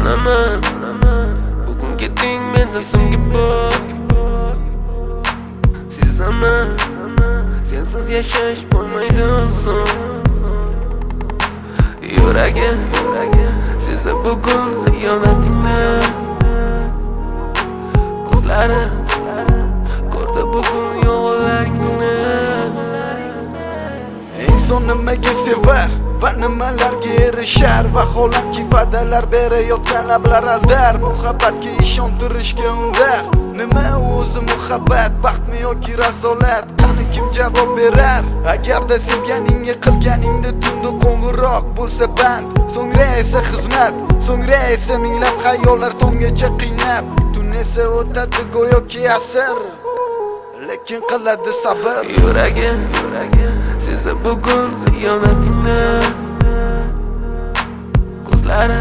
Bilaman, bugun ketding mendan so'nggi bor. Sezaman, sensiz yashash bo'lmaydi oson. Yuragim sezdi bugun xiyonatingni. Ko'zlarim ko'rdi bugun yolg'onlaringni. Inson nimaga sevar va nimalarga erishar? Vaholanki, va'dalar berayotgan lablar aldar, muhabbatga ishontirishga undar. Nima o'zi muhabbat? Baxtmi yoki razolat? Qani, kim javob berar? Agarda sevganingga qilganingda tunda qo'ng'iroq bo'lsa band, so'ngra esa xizmat, so'ngra esa minglab xayollar tonggacha qiynab, tun esa o'tadi go'yoki asr, lekin qiladi sabr. Yuragim sezdi bugun xiyonatingni. Ko'zlarim